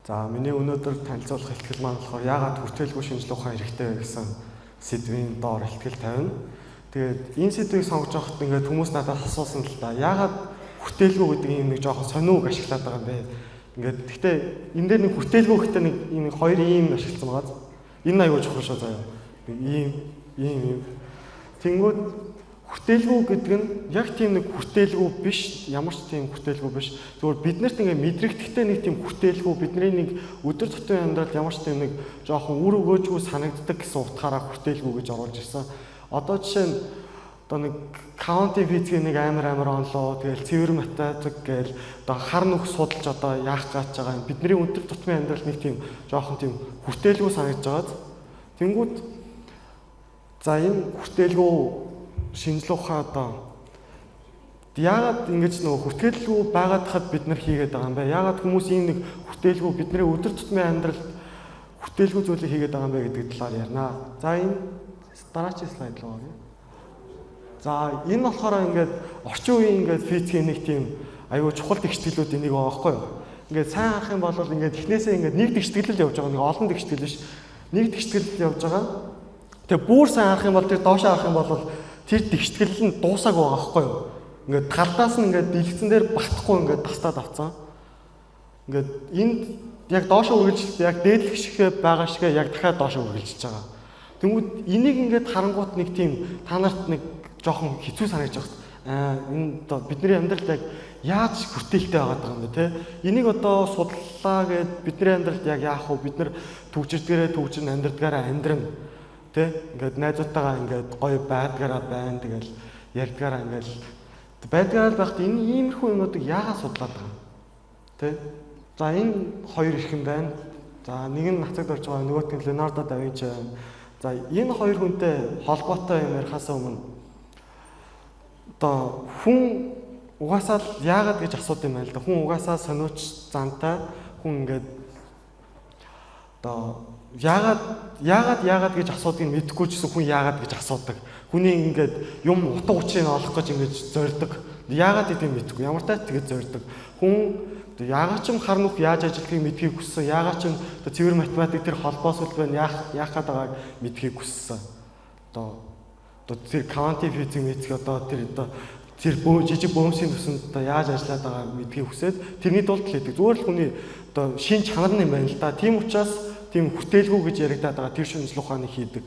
За, миний өнөөдөр танилцуулах ихтгэл маань болохоор яагаад хүртээлгүй шинжлэх ухаан хэрэгтэй вэ гэсэн сэдвийн доор ихтгэл тавина. Тэгээд энэ сэдвийг сонгож авахд ингээд хүмүүс надаас асуусан л да. Яагаад хүртээлгүй гэдэг юм нэг жоохон сонио үг ашиглаад байгаа юм бэ? Ингээд гэхдээ энэ дээр нэг хүртээлгүй гэхдээ нэг ийм хоёр ийм ашигласан байгаа. Энэ аюул чухал шүү заяа. Нэг ийм ийм ийм. Тэнгүүд хүртээлгүй гэдэг нь яг тийм нэг хүртээлгүй биш, ямар ч тийм хүртээлгүй биш. Зүгээр бид нарт ингээ мэдрэгдэхтэй нэг тийм хүртээлгүй, бидний нэг өдөр тутмын амьдралд ямар ч тийм нэг жоохон үр өгөөжгүй санагддаг гэсэн утгаараа хүртээлгүй гэж оруулж ирсэн. Одоо жишээ нь одоо нэг квантын физикийн нэг амар амар онлоо, тэгэл цэвэр математик гээл одоо хар нүх судалж одоо яах гэж байгаа юм. Бидний өдөр тутмын амьдрал нэг тийм жоохон тийм хүртээлгүй санагдаж байгааз. Тэнгүүд за энэ хүртээлгүй шинжлэх ухаан одоо яагаад ингэж нөгөө хүртээлгүй байгаад хад бид нар хийгээд байгаа юм бэ? Яагаад хүмүүс ийм нэг хүртээлгүй бидний өдөр тутмын амьдралд хүртээлгүй зүйлийг хийгээд байгаа юм бэ гэдэг талаар ярина. За, энэ дараачийн слайд руу оръё. За, энэ болохоор ингээд орчин үеийн ингээд физикийн нэг тийм аюу чухал тэгштгэлүүдийн нэг байгаа байхгүй юу? Ингээд сайн харах юм бол ингээд эхнээсээ ингээд нэг тэгштгэл явж байгаа, нэг олон тэгштгэл биш. Нэг тэгштгэл явж байгаа. Тэгээ бүр сайн харах юм бол, тэр доошоо харах юм бол тэр тэгштгэл нь дуусаагүй байгаа байхгүй юу? Ингээд талдаас нь ингээд дэлгэцэн дээр багтахгүй ингээд тастаад авцсан. Ингээд энд яг доошоо үргэлжилт, яг дээдлэх шигэ байгаа шигэ яг дахиад доошоо үргэлжилж байгаа. Тэнгүүд энийг ингээд харангуут нэг тийм та нарт нэг жоохон хэцүү санагдаж байгаа. Аа, энэ одоо бидний амьдралд яг яаж хүртээлтэй байгаад байгаа юм бэ те? Энийг одоо судлаа гэд бидний амьдралд яг яах вэ? Бид нар түгжирдгээрээ түгжирнэ, амьдрдгаараа амьдрна. Тэ? Ингээд найзуудтайгаа ингээд гоё байдгаараа байна. Тэгэл ярьдгаараа ингээд байдгаараа л байхад энэ иймэрхүү юмнуудыг яагаад судлаад байгаа юм? Тэ? За, энэ хоёр эрхэм байна. За, нэг нь нацагд орж байгаа, нөгөөх нь Леонардо да Винчи байна. За, энэ хоёр хүнтэй холбоотой юм ярихаас өмнө одоо хүн угаасаа л яагаад гэж асууд юм байна л да. Хүн угаасаа сониуч зантай хүн ингээд одоо яагаад яагаад яагаад гэж асуудгийг мэдэхгүй ч гэсэн хүн яагаад гэж асуудаг. Хүний ингээд юм утга учирыг олох гэж ингэж зорддог. Яагаад гэдгийг мэдэхгүй. Ямар ч тач тэгэж зорддог. Хүн яагаад ч юм хар нүх яаж ажиллахыг мэдхийг хүссэн. Яагаад ч юм одоо цэвэр математик тэр холбоос үл байна яах яах гээд байгааг мэдхийг хүссэн. Одоо тэр квантын физик мэдсэг одоо тэр одоо тэр бөө жижиг бөөмсийн төсөнд одоо яаж ажиллаад байгааг мэдхийг хүсээд тэрний тулд л хийдэг. Зүгээр л хүний одоо шин чанар юм байна л да. Тийм учраас тийм хүртээлгүй гэж яригадаад байгаа тэр шинжлэх ухааныг хийдэг.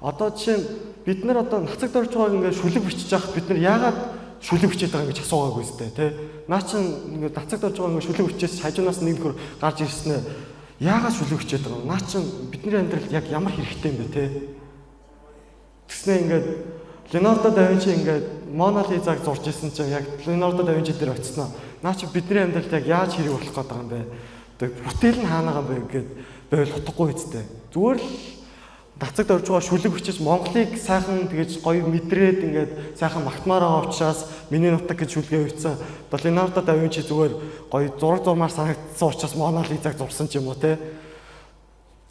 Одоо жишээ нь бид нар одоо нацагт орж байгааг ингээд шүлэг бичиж яхад бид нар яагаад шүлэг бичээд байгаа юм гэж асуугаагүй сте тий. Наа чин ингээд нацагт орж байгаа ингээд шүлэг бичээс хажуунаас нэг нөхөр гарч ирснээр яагаад шүлэг бичээд байгаа юм? Наа чин бидний амьдралд яг ямар хэрэгтэй юм бэ те? Тэгснэ ингээд Леонардо да Винчи ингээд Мона Лизаг зурж исэн чинь яг Леонардо да Винчи дээр очисноо наа чи бидний амьдралд яг яаж хэрэг болох гээд байгаа юм бэ? Одоо бүтээл нь хаана байгаа юм бэ гэд байвал утгагүй үстэй. Зүгээр л нацагт орж байгаа шүлэг бичиж Монголыг сайхан тэгэж гоё мэдрээд ингээд сайхан магтмаар байгаа учраас миний нутаг гэж шүлгээ бичсэн. Одоо Леонардо да Винчи зүгээр гоё зураг зурмаар санагдсан учраас Мона Лизаг зурсан ч юм уу те.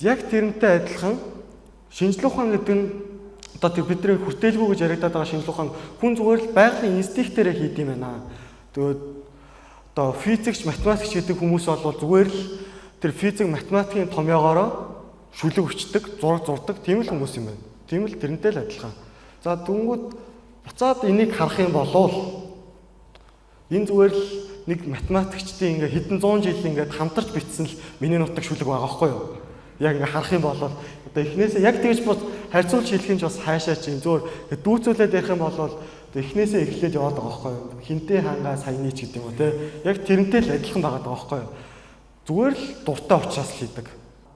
Яг тэрнтэй адилхан шинжлэх ухаан гэдэг нь одоо тэр бидний хүртээлгүй гэж яригадаад байгаа шинжлэх ухаан хүн зүгээр л байгалийн инстинктээрээ хийд юм байна. Тэгээд одоо физикч, математикч гэдэг хүмүүс бол зүгээр л тэр физик, математикийн томьёогоороо шүлэг өчтдөг, зураг зурдаг тийм л хүмүүс юм байна. Тийм л тэрнтэй л адилхан. За, дүнгууд буцаад энийг харах юм болвол энэ зүгээр л нэг математикчдын ингээ хэдэн зуун жил ингээд хамтарч бичсэн л миний нутаг шүлэг байгаа байхгүй юу? Яг ингээ харах юм бол одоо эхнээсээ яг тэгж бод харьцуулж хэлэх юм ч бас хаашаа чи зөөр дүүцүүлээд ярих юм бол одоо эхнээсээ эхлээд яваад байгаа байхгүй юу? Хинтээ хангаа саяны ч гэдэг юм уу те. Яг тэрнтэй л адилхан байгаа байхгүй юу? Зүгээр л дуртай учраас л хийдэг.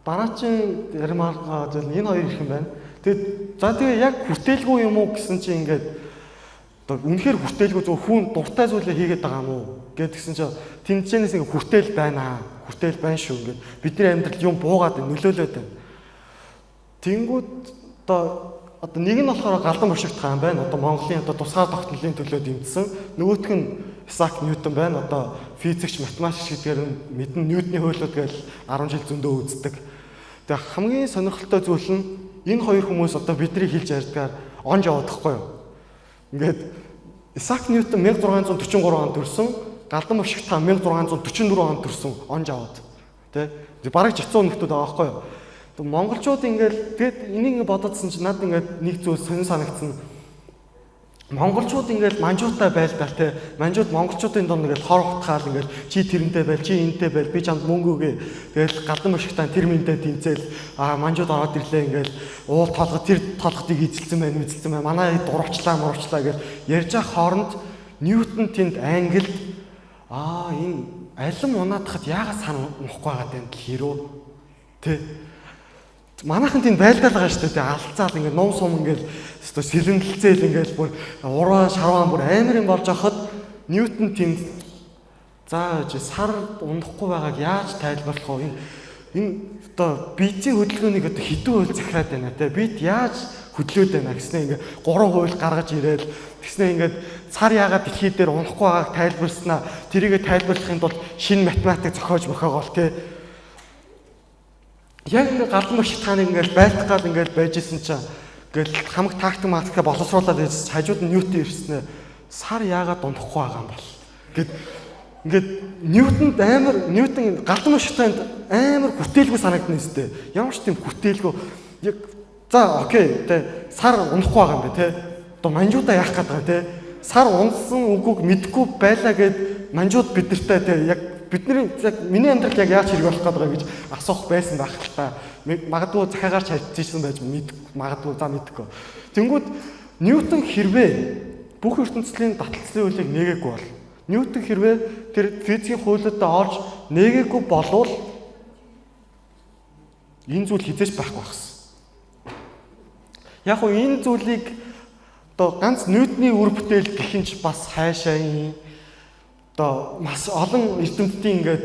Дараачин ярмаар байгаа зүйл энэ хоёр их юм байна. Тэгээд за тэгээ яг хүртээлгүй юм уу гэсэн чинь ингээд одоо үнэхээр хүртээлгүй зөв хүн дуртай зүйлээ хийгээд байгаа юм уу гэдгсэн чинь тэнцэнээс ингээ хүртээл байна. Хүртээл байна шүү, ингээд бидний амьдрал юм буугаад нөлөөлөөд байна. Тэнгүүд одоо нэг нь болохоор галдан бошигдох юм байна. Одоо Монголын одоо тусгаар тогтнолын төлөө дэмжсэн. Нөгөөх нь Исаак Ньютон байна. Одоо физикч, математикч гэдгээр нь мэднэ, Ньютоны хуулиуд гэж 10 жил зөндөө үздэг. Тэгээ хамгийн сонирхолтой зүйл нь энэ хоёр хүмүүс одоо бидний хэлж ярьдгаар онж яваад тахгүй юу? Ингээд Исаак Ньютон 1643 онд төрсөн, Галдан бошигт хаан 1644 онд төрсөн, онж аваад. Тэ? Бараг жацсан нөхдүүд байгаа байхгүй юу? Монголчууд ингээл тэгэд энийг ингэ бодоодсэн чинь над ингээд нэг зүйл сонин санагдсан. Монголчууд ингээл манжуутай байлдаа те. Манжууд монголчуудын дунд ингээл хор хутгаал ингээл чи тэрнтэй байл, чи энтэй байл, би чамд мөнгө өгье. Тэгэл галдан бошигтан тэр минтэй тэнцээл манжууд ороод ирлээ ингээл уул толгой тэр толготыг эзэлсэн байна, эзэлсэн байна. Манай дурвчлаа, мурвчлаа гэж ярьж байгаа хооронд Ньютон тэнд Англид энэ алим унаадахад яагаад сан унахгүй байгаа юм дэлхий рүү тэ. Манайхан тэнд байлдаал байгаа шүү дээ. Алцаал ингээд нум сум ингээд өстой сэлэнгэлцээл ингээд бүр уран шарван бүр амар юм болж байхад Ньютон тэнд за сар унахгүй байгааг яаж тайлбарлах вэ? Энэ одоо битийн хөдөлгөөнийг одоо хэдэн хууль захираад байна те. Бит яаж хөдлөөд байна гэснээр ингээд 3 хууль гаргаж ирээл тэгснээр ингээд сар яагаад дэлхий дээр унахгүй байгааг тайлбарласнаа тэрийгэ тайлбарлахын тулд шинэ математик зохиож мөхөөгөөл те. Яг ингээ галдан бошигт хааныг ингээл байлтах гал ингээл байж исэн чинь ингээл хамаг тактик мактика боловсруулад байж хажууд нь Ньютон ирснээр сар яагаад унахгүй байгаа юм бол гэд ингээд Ньютонд амар Ньютон галдан бошигт хаанд амар хүртээлгүй санагдана өстэй. Ямар ч тийм хүртээлгүй яг за окей тэ сар унахгүй байгаа юм бэ тэ. Одоо манжуудаа яах гээд байгаа тэ. Сар унсан үгүйг мэдэхгүй байлаа гэд манжууд бидэртэй тэ яг бидний яг миний амьдрал яг яаж хэрэг болох гээд байгаа гэж асуух байсан байх л та. Магадгүй захиагаар ч харьцсан байж магадгүй за мэдэхгүй. Тэнгүүд Ньютон хэрвээ бүх ертөнцийн таталцлын хуулийг нээгээгүй бол Ньютон хэрвээ тэр физикийн хуулиудаа орж нээгээгүй болвол энэ зүйл хизээч байхгүй байхсан. Яг нь энэ зүйлийг одоо ганц Ньютоны үр бүтээл гэх нь ч бас хайшаа юм. Одоо маш олон эрдэмтдийн ингээд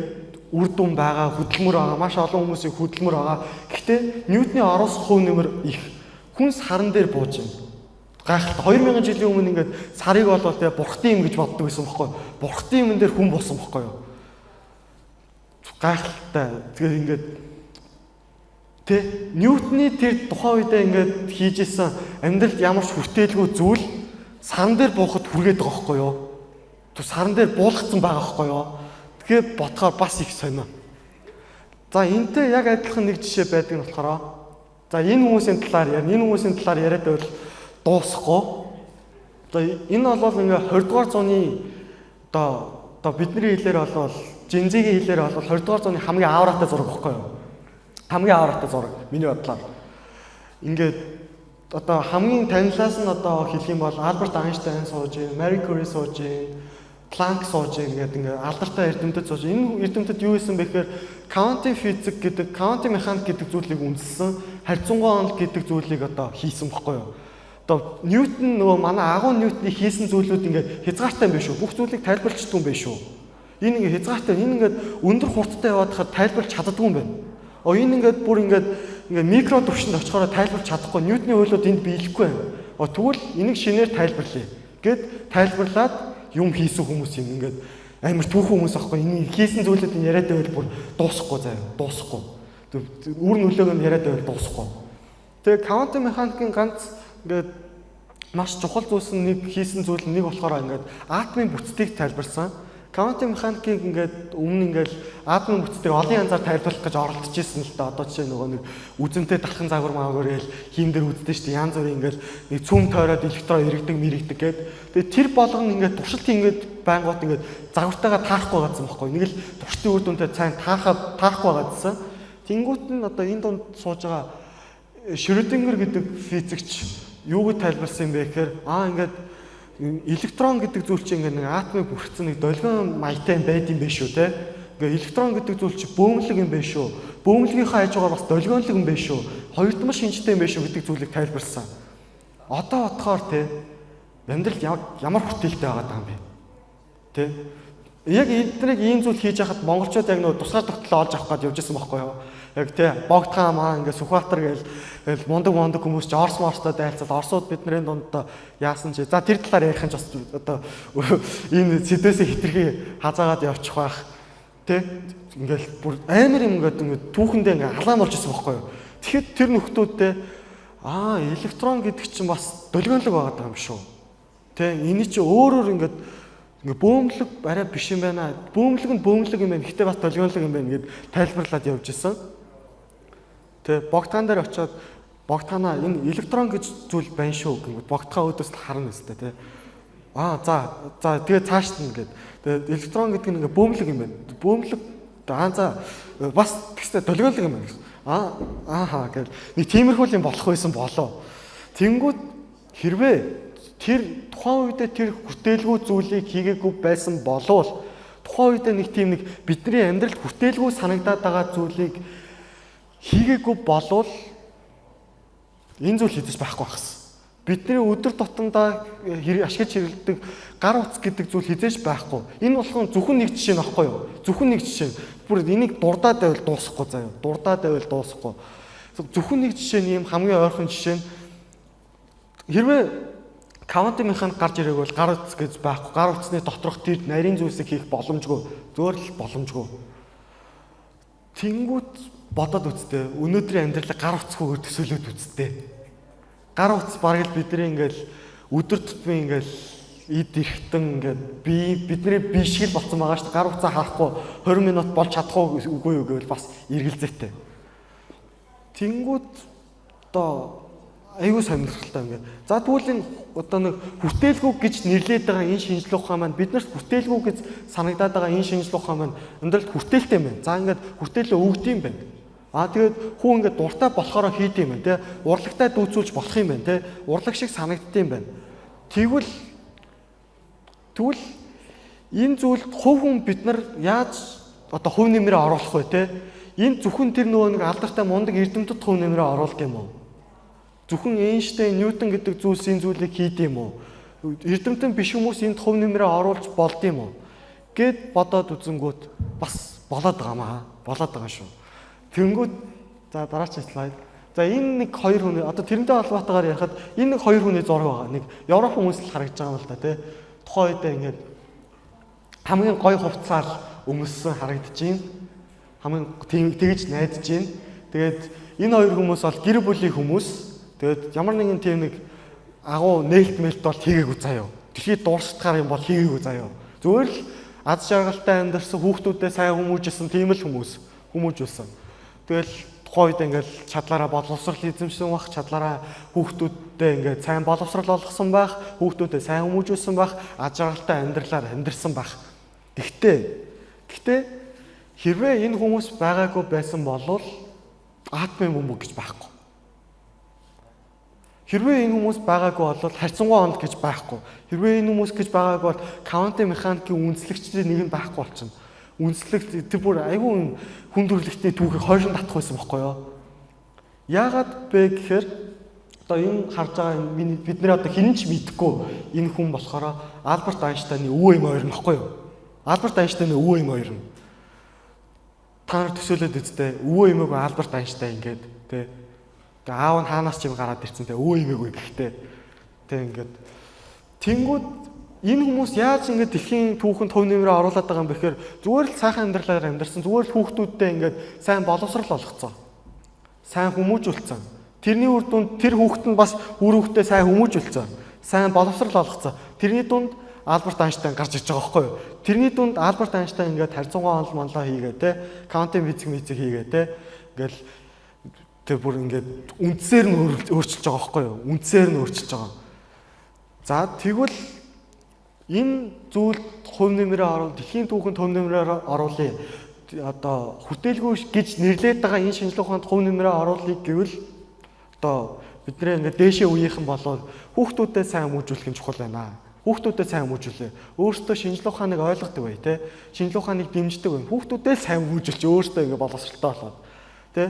үр дүн байгаа, хөдөлмөр байгаа, маш олон хүмүүсийн хөдөлмөр байгаа. Гэхдээ Ньютоны оруулсан хувь нэмэр их. Хүн саран дээр бууж байна. Гайхалтай 2000 жилийн өмнө ингээд сарыг болоод тэгээ бурхны юм гэж боддог байсан бохоггүй. Бурхны юм дээр хүн буусан бохоггүй юу? Гайхалтай. Тэгээ ингээд тэ Ньютоны тэр тухайн үедээ ингээд хийж исэн амьдралд ямар ч хүртээлгүй зүйл саран дээр буухад хүргээд байгаа бохоггүй юу? Саран дээр буулгацсан байгаа бохоггүй юу? Тэгэхээр бодохоор бас их сонио. За энтэй яг адилхан нэг жишээ байдаг нь болохоор за энэ хүмүүсийн талаар ярина. Энэ хүмүүсийн талаар яриад байвал дуусахгүй. За энэ бол ингээ 20 дугаар зууны одоо бидний хэлээр бол Жинзигийн хэлээр бол 20 дугаар зууны хамгийн авраатай зураг багхгүй юу? Хамгийн авраатай зураг миний бодлоор. Ингээд одоо хамгийн танилаас нь одоо хэлэх юм бол Альберт Айнштайн сууж, Мари Кюри сууж, Планк сууж ингээд ингээ алдартай эрдэмтэд сууж. Энэ эрдэмтэд юу хийсэн бэ гэхээр квантын физик гэдэг, квантын механик гэдэг зүйлийг үндэслэн харьцангуй онол гэдэг зүйлийг одоо хийсэн багхгүй юу? Одоо Ньютон нөгөө манай агуу Ньютоны хийсэн зүйлүүд ингээд хязгаартай юм биш үү? Бүх зүйлийг тайлбарлчихдаг юм биш үү? Энэ ингээд хязгаартай, энэ ингээд өндөр хурдтай яваад хахад тайлбарлаж чаддаггүй юм байна. Энэ ингээд бүр ингээд микро түвшинд очихороо тайлбарлаж чадахгүй. Ньютоны хуулиуд энд биелэхгүй байна. Тэгвэл энийг шинээр тайлбарлая гэд тайлбарлаад юм хийсэн хүмүүс юм ингээд амар түүхэн хүмүүс аахгүй. Энэ хийсэн зүйлүүд нь яриад байвал бүр дуусахгүй заяа. Дуусахгүй. Үр нөлөөг нь яриад байвал дуусахгүй. Тэгээ квантын механикийн ганц ингээд маш чухал зүйлс нь нэг хийсэн зүйл нэг болохоор ингээд атомын бүтцийг тайлбарсан. Квантын механикийг ингээд өмнө ингээд атомын бүтцийг олон янзаар тайлбарлах гэж оролдож ирсэн л да. Одоо жишээ нөгөө нэг үзэмтэй талхан загвар маагвар гээл хийм дээр үздэг шүү дээ. Янз бүрийн ингээд нэг цүм тойроод электрон эргэдэг мэрэгдэг гээд. Тэгээ тэр болгон ингээд туршилт ингээд байнгут ингээд загвартайгаа таарахгүй байгаадсан байхгүй. Нэг л туршилтын үр дүнтэй сайн таарахгүй байгаадсан. Тэнгүүт нь одоо энэ дунд сууж байгаа Шрёдингер гэдэг физикч юуг тайлбарласан юм бэ гэхээр ингээд электрон гэдэг зүйл чинь ингээд нэг атомыг бүрдсэн нэг долгион маягтай юм байд юм биш үү те. Ингээд электрон гэдэг зүйл чинь бөөмлөг юм биш үү? Бөөмлөгийнхээ хажуугаар бас долгионлог юм биш үү? Хоёрдмол шинжтэй юм биш үү гэдэг зүйлийг тайлбарласан. Одоо бодохоор те амьдралд ямар хүртээлтэй байгаа юм бэ? Тэ? Яг эднийг ийм зүйл хийж яхад монголчууд яг нөө тусгаар тогтлоо олж авах гээд явж исэн байхгүй юу? Яг те Богдхан маа ингээ Сүхбаатар гээл мундаг мундаг хүмүүс ч Орос морстой дайлцал Оросууд бидний дунд одоо яасан чи за тэр талаар ярих нь ч бас одоо энэ сэдвээсээ хитрхи хазаагаад явчих байх те ингээл бүр амар юм ингээд ингээд түүхэндээ ингээ халаан болж исэн байхгүй юу? Тэгэхэд тэр нөхдүүдтэй электрон гэдэг чинь бас долгионлог байгаа юм шүү. Тэ энэ чи өөрөөр ингээд Ингээ бөөмлөг арай биш юм байна. Бөөмлөг нь бөөмлөг юм байна. Гэхдээ бас долгионлог юм байна гэд тайлбарлаад явж исэн. Тэ, богдхан дээр очиод богдханаа энэ электрон гэж зүйл байна шүү гэнгүүт богдхаа өөдөөс нь харна өстэй, тэ. Аа, за за, тэгээ цаашд нь гээд. Тэгээ электрон гэдэг нь ингээ бөөмлөг юм байна. Бөөмлөг, аа, за, бас тэгсээ долгионлог юм байна гэсэн. Аа, ааха гэл нэг тиймэрхүү юм болох байсан болоо. Тэнгүүт хэрвээ тэр тухайн үедээ тэр хүртээлгүй зүйлийг хийгээгүй байсан болвол, тухайн үедээ нэг тийм нэг бидний амьдралд хүртээлгүй санагдаад байгаа зүйлийг хийгээгүй болвол энэ зүйл хийж байхгүй байхсан. Бидний өдөр тутамдаа ашиглаж хэрэглэдэг гар утас гэдэг зүйл хизээж байхгүй. Энэ болгон зөвхөн нэг жишээ нь баггүй юу? Зөвхөн нэг жишээ. Бүр энийг дурдаад байвал дуусахгүй заяа. Дурдаад байвал дуусахгүй. Зөвхөн нэг жишээ нь, ийм хамгийн ойрхон жишээ нь, хэрвээ квантын механик гарч ирээг бол гар утас гэж байхгүй. Гар утасны доторх тэр нарийн зүйлсийг хийх боломжгүй. Зөөр л боломжгүй. Тэнгүүт бодоод үзтээ. Өнөөдрийн амьдралыг гар утасгүйгээр төсөөлөд үзтээ. Гар утас бараг л бидний ингээл өдөр тутмын ингээл эд эрхтэн, ингээд би бидний бие шиг л болсон байгаа шүү дээ. Гар утсаа харахгүй 20 минут болж чадах уу, үгүй юу гэвэл бас эргэлзээтэй. Тэнгүүт одоо айгүй сонирхолтой ингээд. За, тэгвэл энэ одоо нэг хүртээлгүй гэж нэрлээд байгаа энэ шинжлэх ухаан маань, биднэрт хүртээлгүй гэж санагдаад байгаа энэ шинжлэх ухаан маань амьдралд хүртээлтэй юм байна. За, ингээд хүртээлээ өгд юм байна. Аа, тэгээд хүн ингээд дуртай болохоор хийд юм байна, те. Урлагтай дүүцүүлж болох юм байна, те. Урлаг шиг санагдд юм байна. Тэгвэл энэ зүйлд хувь хүн бид нар яаж одоо хувь нэмрээ оруулах вэ, те? Энэ зөвхөн тэр нөгөө нэг алдартай мундаг эрдэмтэд хувь нэмрээ оруулдаг юм уу? Зөвхөн Эйнштейн, Ньютон гэдэг зүйлсийн зүйлийг хийд юм уу? Эрдэмтэн биш хүмүүс энд хувь нэмрээ оруулж болд юм уу? Гэд бодоод үзэнгүүт бас болоод байгаа маа. Болоод байгаа шүү. Тэнгүүт, за, дараагийн слайд. За, энэ нэг хоёр хүний, одоо тэрнтэй холбоотойгоор ярихад энэ нэг хоёр хүний зураг байгаа. Нэг Европ хүмүүс л харагдаж байгаа юм л да, тий. Тухайн үедээ ингээд хамгийн гоё хувцаар өмссөн харагдаж байна. Хамгийн тийм тэгж найдаж байна. Тэгээд энэ хоёр хүмүүс бол гэр бүлийн хүмүүс. Тэгээд ямар нэгэн тийм нэг агуу нээлт мэлт бол хийгээгүй заяа. Дэлхийд дууршдгаар юм бол хийгээгүй заяа. Зүгээр л аз жаргалтай амьдарсан, хүүхдүүдэд сайн хүмүүжсэн тийм л хүмүүс хүмүүжүүлсэн. Тэгэл тухайн үед ингээл чадлаараа боловсрал эзэмшсэн байх, чадлаараа хүүхдүүдтэй ингээд сайн боловсрал олгосон байх, хүүхдүүдэд сайн хүмүүжүүлсэн байх, аз жаргалтай амьдралаар амьдарсан байх. Гэхдээ хэрвээ энэ хүмүүс байгаагүй байсан бол атомын бөмбөг гэж байхгүй. Хэрвээ энэ хүмүүс байгаагүй бол харьцангуй онол гэж байхгүй. Хэрвээ энэ хүмүүс гэж байгаагүй бол квантын механикийн үндэслэгчдийн нэг нь байхгүй болчихно. Үндэслэг тэр бүр айгүй хүн төрөлхтний түүхийг хойшин татах байсан бохгүй юу? Яагаад бэ гэхээр одоо энэ харж байгаа энэ бидний одоо хэн ч мэдэхгүй энэ хүн болохоор Альберт Айнштайны өвөө эм хоёр нь бохгүй юу? Альберт Айнштайны өвөө эм хоёр нь. Та нар төсөөлөд үсттэй, өвөө эмээгүй Альберт Айнштайн ингээд, тэ. Тэгээ аав нь хаанаас ч юм гараад ирсэн, тэ, өвөө эмээгүй гэхдээ, тэ, ингээд тэнгууд энэ хүмүүс яаж ингээд дэлхийн түүхэнд хувь нэмрээ оруулаад байгаа юм бэ гэхээр зүгээр л сайхан амьдралаар амьдарсан, зүгээр л хүүхдүүдтэй ингээд сайн боловсрал олгоцсон. Сайн хүмүүжүүлсэн. Тэрний үр дүнд тэр хүүхэд нь бас үр хүүхдээ сайн хүмүүжүүлсэн. Сайн боловсрал олгоцсон. Тэрний дунд Альберт Айнштайн гарч ирж байгаа байхгүй юу? Тэрний дунд Альберт Айнштайн ингээд харьцангуй онол монлоо хийгээ, те. Квантын физик мизик хийгээ, те. Ингээл тэр бүр ингээд үндсээр нь өөрчилж байгаа байхгүй юу? Үндсээр нь өөрчилж байгаа. За, тэгвэл энэ зүйлд хувь нэмрээ оруул, дэлхийн түүхэнд хувь нэмрээ оруулъя. Одоо хүртээлгүй гэж нэрлээд байгаа энэ шинжлэх ухаанд хувь нэмрээ оруулъя гэвэл одоо бидний ингээд дээшээ үеийнхэн болоод хүүхдүүдэд сайн хүмүүжүүлэх нь чухал байна. Хүүхдүүдэд сайн хүмүүжүүлээ. Өөрсдөө шинжлэх ухааныг ойлгодог бай, тэ. Шинжлэх ухааныг дэмждэг бай. Хүүхдүүдэд сайн хүмүүжүүлж өөрсдөө ингээд боловсралтай болоод, тэ.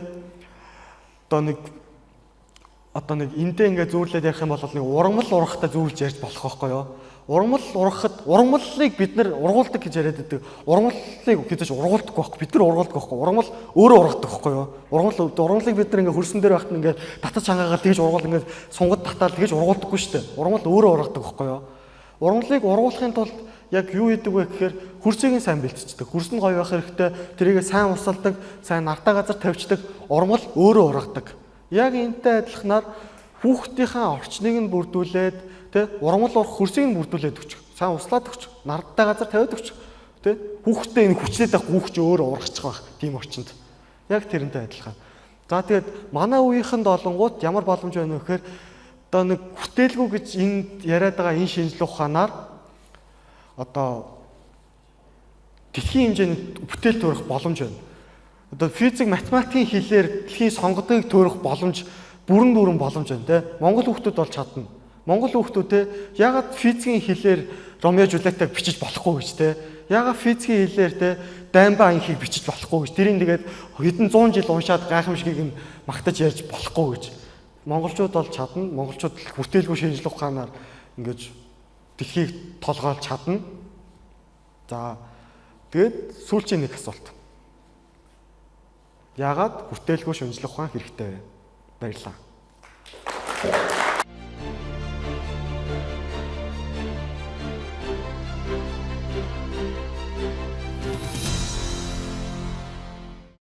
Одоо нэг эндээ ингээд зүүрлээд ярих юм бол нэг ургамал ургахтай зүүрлж ярьж болох байхгүй юу? Ургамал ургахад ургамлыг бид нэр ургуулдаг гэж яриад байдаг. Ургамлыг хэзээ ч ургуулдаггүй байхгүй. Бид нар ургуулдаг байхгүй. Ургамал өөрөө ургадаг байхгүй юу? Ургамлыг бид нар ингээд хөрсөн дээр байхад ингээд татаж хангаагаад тэгж ургуул, ингээд сунгад татаал тэгж ургуулдаггүй шүү дээ. Ургамал өөрөө ургадаг байхгүй юу? Ургамлыг ургуулахын тулд яг юу хийдэг вэ гэхээр хөрсийг нь сайн бэлтждэг. Хөрс нь гоё байх хэрэгтэй. Тэрийг сайн усалдаг, сайн нартай газар тавьчихдаг. Ургамал өөрөө ургадаг. Яг энэтэй адилханаар хүүхдийнхээ орчныг нь бүрдүүлээд, тэ, ургамал урах хөрсийг нь бүрдүүлээд өгчих. Сайн услаад өгч, нардтай газар тавиад өгч. Тэ? Хүүхдээ энэ хүчлээд байх хүүхч өөрөө ургачих байх тийм орчинд. Яг тэрнтэй адилхан. За, тэгээд манай үеийнхэнд олонгууд ямар боломж байна вэ гэхээр одоо нэг хүртээлгүй гэж энд яриад байгаа энэ шинжлэх ухаанаар одоо дэлхийн хэмжээнд бүтээл төрөх боломж байна. Одоо физик, математикийн хэлээр дэлхийн сонгодыг төрөх боломж, бүрэн дүүрэн боломж байна, те. Монгол хүүхдүүд бол чадна. Монгол хүүхдүүд, те, ягаад физикийн хэлээр Ромео Жулиетаг бичиж болохгүй гэж, те. Ягаад физикийн хэлээр, те, Даймба анхийг бичиж болохгүй гэж. Тэрийг тэгээд хэдэн зуун жил уншаад гайхамшигыг нь магтаж ярьж болохгүй гэж. Монголчууд бол чадна. Монголчууд хүртээлгүй шинжлэх ухаанаар ингэж дэлхийг толгойлж чадна. За, тэгээд сүүлчийн нэг асуулт. Яагаад хүртээлгүй шинжлэх ухаан хэрэгтэй вэ? Баярлалаа.